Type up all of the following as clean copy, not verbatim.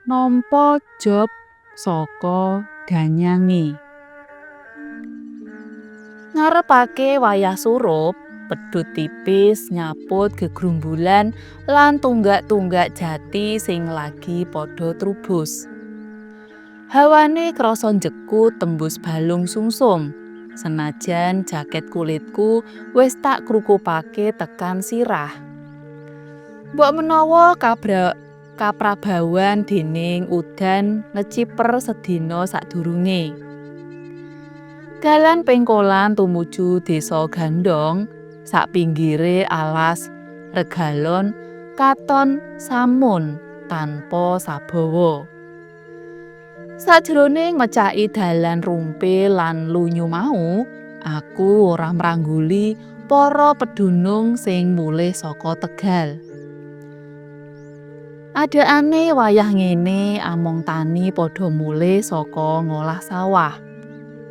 Nampa job saka danyange. Ngarepake wayah surup, pedhut tipis nyaput gegrumbulan lan tunggak-tunggak jati sing lagi padha trubus. Hawane krasa njekut tembus balung sungsum. Senajan jaket kulitku wis tak krukupake tekan sirah. Mbok menawa kaprabawan dening udan ngeciper sedina sadurunge. Dalan pengkolan tumuju Desa Gandong, sak pinggire alas Regalon katon samun tanpa sabawa. Sajroning mecaki dalan rumpe lan lunyu mau, aku ora mrangguli para pedunung sing mulih saka Tegal. Adakane wayah ngene among tani padha mulih saka ngolah sawah.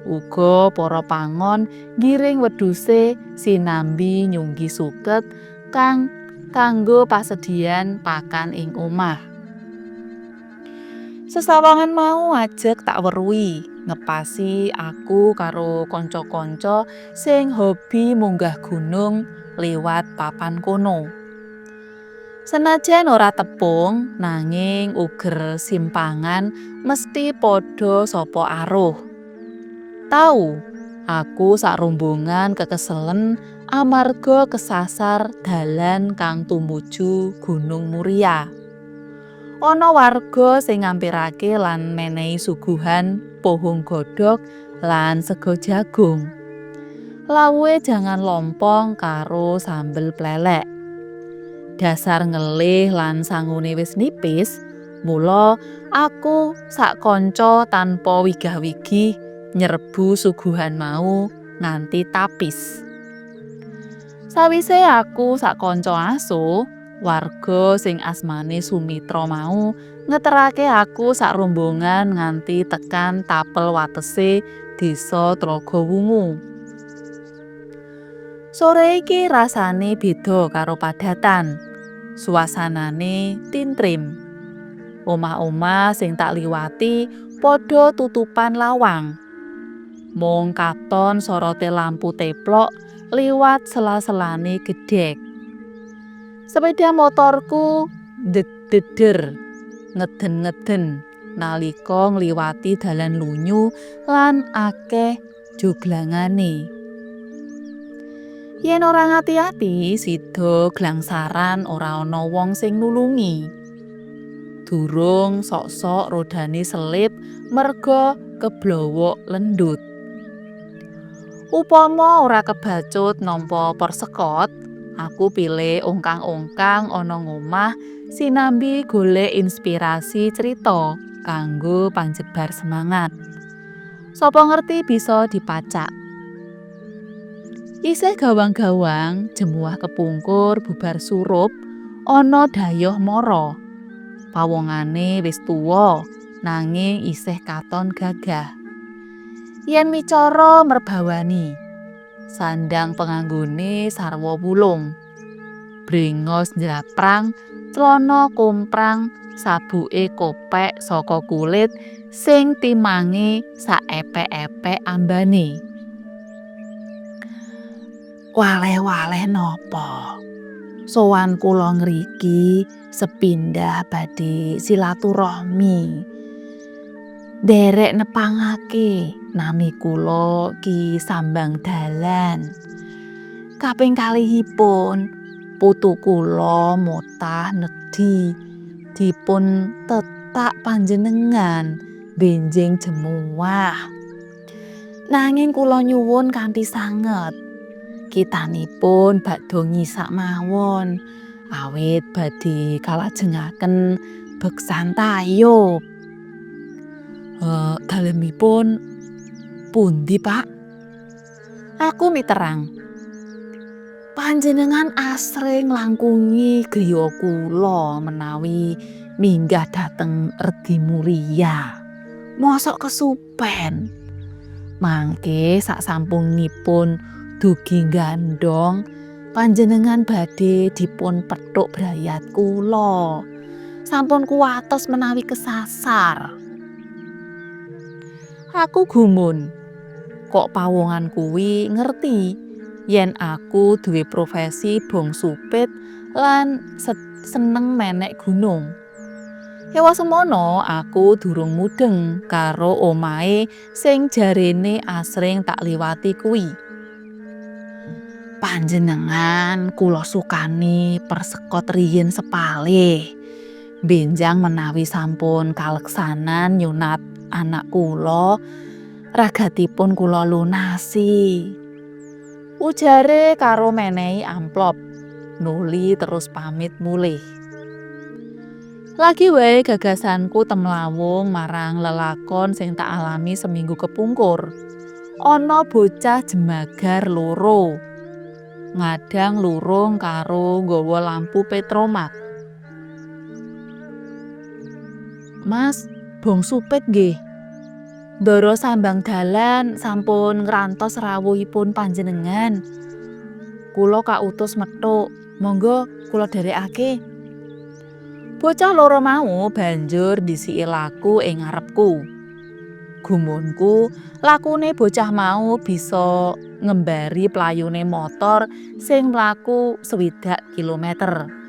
Uga para pangon nggiring wedhuse sinambi nyunggi suket kang kanggo pasedian pakan ing omah. Sesawangan mau ajeg tak weruhi ngepasi aku karo kanca-kanca sing hobi munggah gunung liwat papan kono. Senajan ora tepung, nanging uger simpangan mesti padha sapa aruh. Tau aku sak rombongan kekeselen amarga kesasar dalan kang tumuju Gunung Muria. Ana warga sing ngampirake lan menehi suguhan pohong godhog lan sega jagung. Lawuhe jangan lompong karo sambel plelek. Dasar ngelih lan sangune wis nipis, mula aku sak kanca tanpa wigah-wigih nyerbu suguhan mau nganti tapis. Sawise aku sak kanca asu, warga sing asmane Sumitra mau ngeterake aku sak rombongan nganti tekan tapel watese Desa Tlogowungu. Sore iki rasane beda karo padatan. Suasanane tintrim. Omah-omah sing tak liwati padha tutupan lawang. Mung katon sorote lampu teplok liwat sela-selane gedhek. Sepeda motorku ndededer ngeden-ngeden nalika ngliwati dalan lunyu lan akeh joglangane. Yen ora ngati-ati, sida glangsaran ora ana wong sing nulungi. Durung sok-sok rodane selip merga keblowok lendut. Upama ora kebacut nampa persekot, aku pilih ongkang-ongkang ana ngomah sinambi golek inspirasi crita kanggo panjebar semangat. Sapa ngerti bisa dipacak. Isih gawang-gawang jemuah kepungkur bubar surup ana dhayoh mara. Pawongane wis tuwa nanging isih katon gagah. Yen micara merbawani, sandang penganggone sarwa wulung. Brengos njlaprang, clana komprang, sabuke kopek saka kulit sing timange saepek-epek ambane. Waleh-waleh napa? Sowan kula ngriki sepindah badhe silaturahmi. Nderek nepangake nami kula Ki Sambang Dalan. Kaping kalihipun putu kula motah nedhi dipun tetak panjenengan benjing jemuah. Nanging kula nyuwun kanthi sanget. Kitanipun bakda ngisak mawon awit badhe kalajengaken beksan tayub. Dalemipun pundi, Pak? Aku miterang. Panjenengan asring nglangkungi griya kula menawi minggah dhateng Redi Muria. Mosok kesupen. Mangke sasampunipun dugi Gandong, panjenengan badhe dipun pethuk brayat kula. Sampun kuwatos menawi kesasar. Aku gumun. Kok pawongan kuwi ngerti yen aku duwe profesi bong supit lan seneng menek gunung. Ewa semono aku durung mudeng karo omahe sing jarene asring tak liwati kuwi. Panjenengan kula sukani persekot riyin sepalih. Benjang menawi sampun kaleksanan nyunat anak kula, ragatipun kula lunasi. Ujare karo menehi amplop, nuli terus pamit mulih. Lagi wae gagasanku temlawung marang lelakon sing tak alami seminggu kepungkur. Ana bocah jemagar loro. Ngadang lurung karo nggawa lampu petromak. Mas, bong supit nggih. Ndara sambang dalan sampun ngrantos rawuhipun panjenengan. Kula kautus methuk, monggo kula dherekake. Bocah loro mau banjur ndhisiki laku ing ngarepku. Gumunku, lakune bocah mau bisa ngembari playune motor sing mlaku 60 kilometer.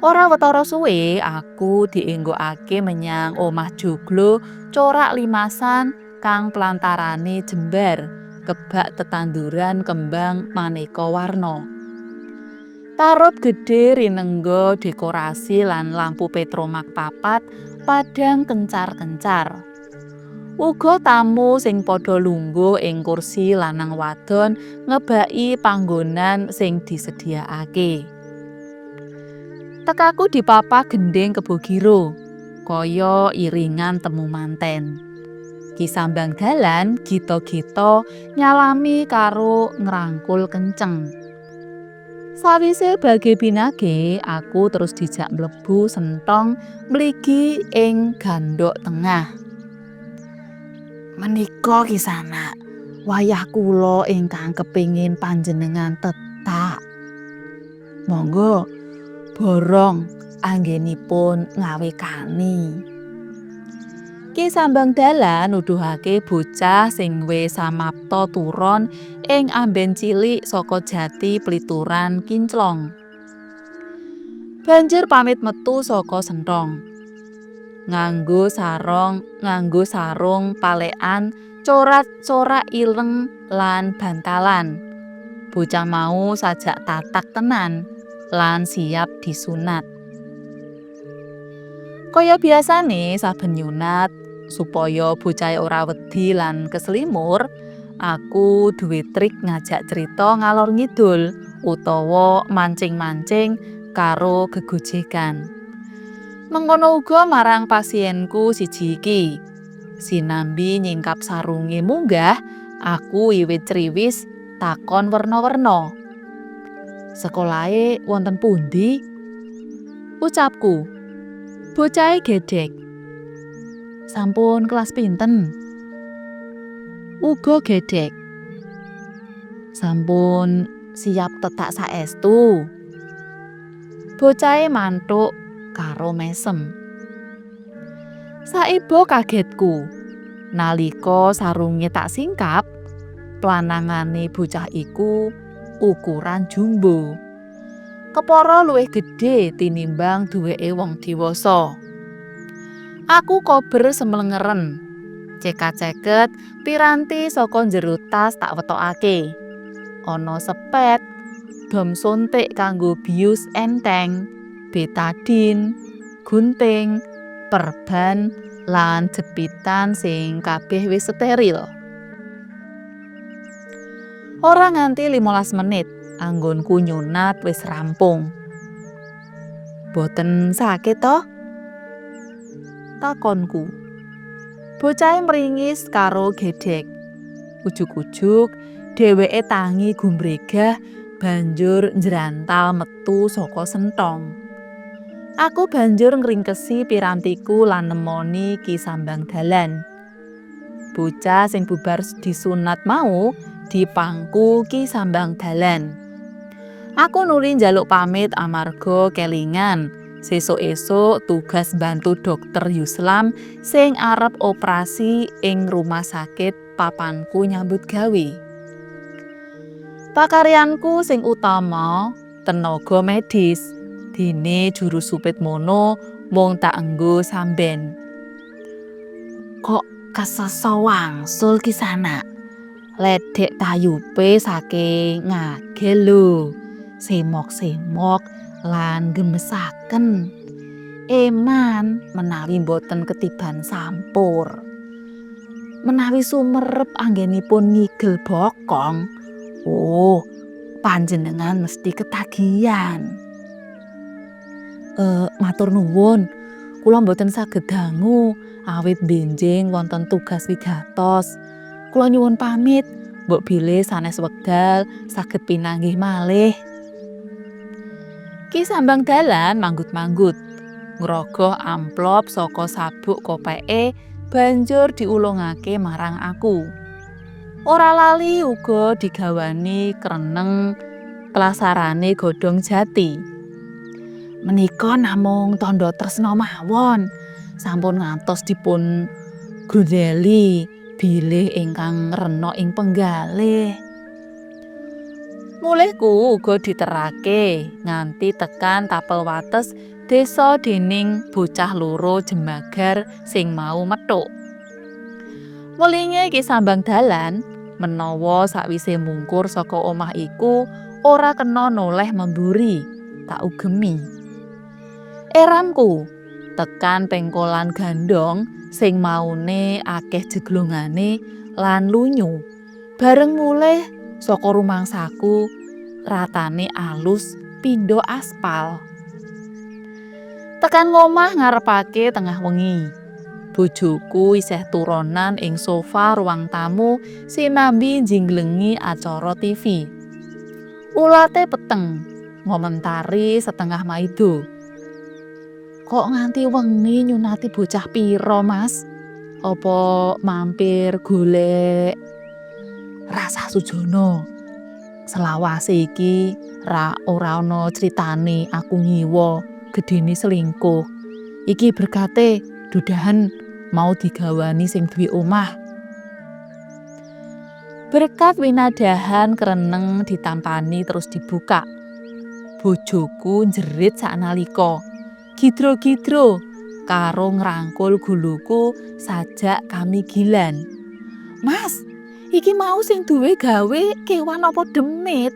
Ora wetara suwe aku dienggokake menyang omah joglo corak limasan kang plantarane jembar kebak tetanduran kembang maneka warna. Tarup gedhe rinengga dekorasi lan lampu petromak papat padhang kencar-kencar. Uga tamu sing padha lungguh ing kursi lanang wadon ngebaki panggonan sing disediakake. Tekaku dipapah gendhing Kebogiro, kaya iringan temu manten. Ki Sambang dalan gita-gita nyalami karo ngrangkul kenceng. Sawise bage binage, aku terus dijak mlebu senthong mligi ing gandhok tengah. Menika Kisanak, wayah kula ingkang kepingin panjenengan tetak. Monggo borong anggenipun ngawekani. Ki Sambang dalan nuduhake bocah sing wis samapta turon ing amben cilik saka jati plituran kinclong. Banjur pamit metu saka senthong. Nganggo sarung palekan corat-corak ileng lan bantalan. Bocah mau sajak tatak tenan lan siap disunat. Kaya biasane saben nyunat supaya bocah ora wedi lan keselimur, aku duwe trik ngajak crita ngalor ngidul utawa mancing-mancing karo gegojekan. Mengkono uga marang pasienku siji iki. Sinambi nyingkap sarunge munggah, aku wiwit criwis takon werna-werna. Sekolahe wonten pundi? Ucapku. Bocahe gedhek. Sampun kelas pinten? Uga gedhek. Sampun siap tetak saestu. Bocahe manthuk karo mesem. Saiba kagetku nalika sarunge tak singkap, planangane bocah iku ukuran jumbo. Kepara luwih gedhe tinimbang duweke wong dewasa. Aku kober semlengeren. Cekat-ceket piranti saka njero tas tak wetokake. Ana sepet, dom suntik kanggo bius enteng, betadin, gunting, perban, lan jepitan sing kabeh wis steril. Ora nganti 15 menit, anggonku nyunat wis rampung. Boten sakit toh? Takonku. Bocahe mringis karo gedhek. Ujug-ujug dheweke tangi gumbregah banjur njrantal metu saka senthong. Aku banjur ngringkesi pirantiku lan nemoni Ki Sambang dalan. Bocah sing bubar disunat mau dipangku Ki Sambang dalan. Aku nuli njaluk pamit amarga kelingan Sesuk esuk tugas bantu Dokter Yuslam sing arep operasi ing rumah sakit papanku nyambut gawe. Pakaryanku sing utama tenaga medis, dene juru supit mono mung tak enggo samben. Kok kesesa wangsul, Kisanak? Ledhek tayupe saking ngagel lho. Semok-semok lan gemesaken. Eman menawi boten ketiban sampur. Menawi sumerep anggenipun ngigel bokong, oh, panjenengan mesti ketagihan. Matur nuwun, kula mboten saged dangu awit benjing wonten tugas wigatos. Kula nyuwun pamit, mbok bilih sanes wekdal saged pinanggih malih. Ki Sambang Dalan manggut-manggut, ngrogoh amplop saka sabuk kopeke, banjur diulungake marang aku. Ora lali uga digawani kreneng plasarane godhong jati. Menika namung tandha tresna mawon, sampun ngantos dipun grundeli bilih ingkang rena ing penggalih. Mulihku uga diterake nganti tekan tapel wates desa dening bocah loro jemagar sing mau methuk. Welinge Ki Sambang Dalan menawa sakwise mungkur saka omah iku ora kena noleh memburi, tak ugemi. Eramku tekan pengkolan gandong sing maune akeh jeglongane lan lunyu. Bareng mulih saka rumangsaku ratane alus pindha aspal. Tekan ngomah ngarepake tengah wengi. Bojoku isih turonan ing sofa ruang tamu sinambi njinglengi acara TV. Ulate peteng, ngomentari setengah maido. Kok nganti wengi nyunati bocah pira, Mas? Apa mampir golek Rasah, Sujono. Selawase iki ra ora ana critane aku ngiwa gedene selingkuh. Iki berkate dudahan mau digawani sing duwe omah. Berkat winadahan kreneng ditampani terus dibuka. Bojoku njerit saknalika. Gidro-gidro karo ngrangkul guluku sajak kamigilan. Mas, iki mau sing duwe gawe kewan apa demit?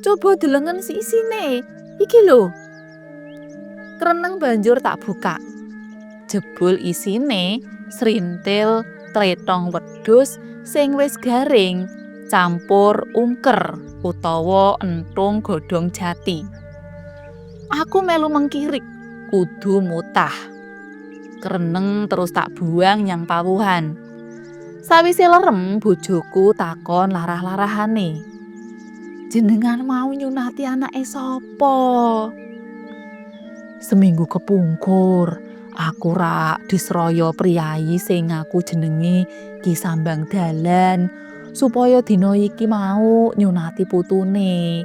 Coba delengen isine. Iki lho. Kreneng banjur tak buka. Jebul isine srintil tletong wedhus sing wis garing campur ungker utawa entung godhong jati. Aku melu mengkirik, kudu mutah. Kreneng terus tak buang nyang pawuhan. Sawise lerem, bojoku takon larah-larahane. Jenengan mau nyunati anake sapa? Seminggu kepungkur, aku rak disraya priyayi sing ngaku jenenge Ki Sambang Dalan supaya dina iki mau nyunati putune.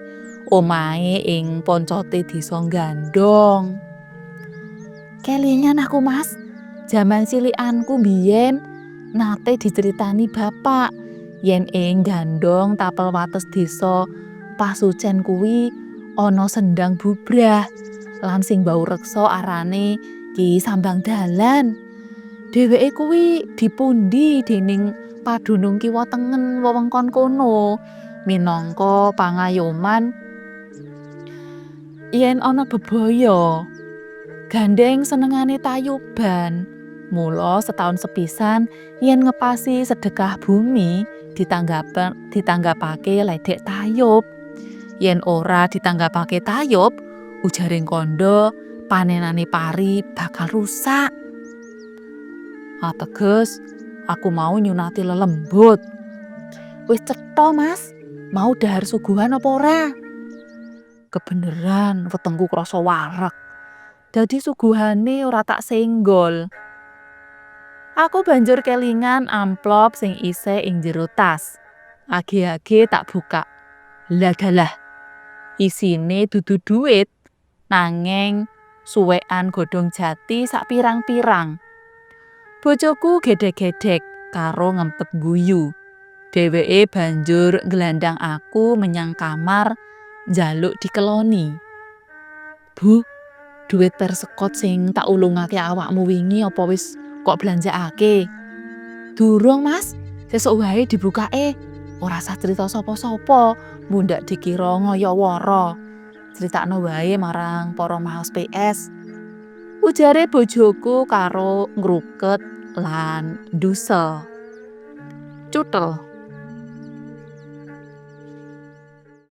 Omahe ing poncote desa Gandong. Kelingan aku, Mas, jaman cilikanku biyen nate diceritani bapak yen ing Gandong tapel wates desa Pasucen kuwi ana sendang bubrah lan sing mbaureksa arane Ki Sambang Dalan. Dheweke kuwi dipundi dening padunung kiwa tengen wewengkon kono minangka pangayoman yen ana bebaya. Gandeng senengane tayuban. Mula setahun sepisan yen ngepasi sedekah bumi ditanggapake ledhek tayub. Yen ora ditanggapake tayub, ujaring kandha panenane pari bakal rusak. Ateges aku mau nyunati lelembut. Wis cetha, Mas, mau dahar suguhan apa ora? Kebeneran wetengku krasa wareg. Dadi suguhane ora tak senggol. Aku banjur kelingan amplop sing isih ing jero tas. Age-age tak buka. Lah dalah, isine dudu duit, nanging Suwekan godhong jati sak pirang-pirang. Bojoku gedhek-gedhek karo ngempet guyu. Dheweke banjur nggelandang aku menyang kamar njaluk dikeloni. "Bu, duit persekot sing tak ulungake awakmu wingi apa wis kok blanjakake?" "Durung, Mas, sesuk wae dibukake. Ora sah crita sapa-sapa, mundak dikira ngayawara. Critakno wae marang para maos PS." Ujare bojoku karo ngruket lan ndusel. Cuthel.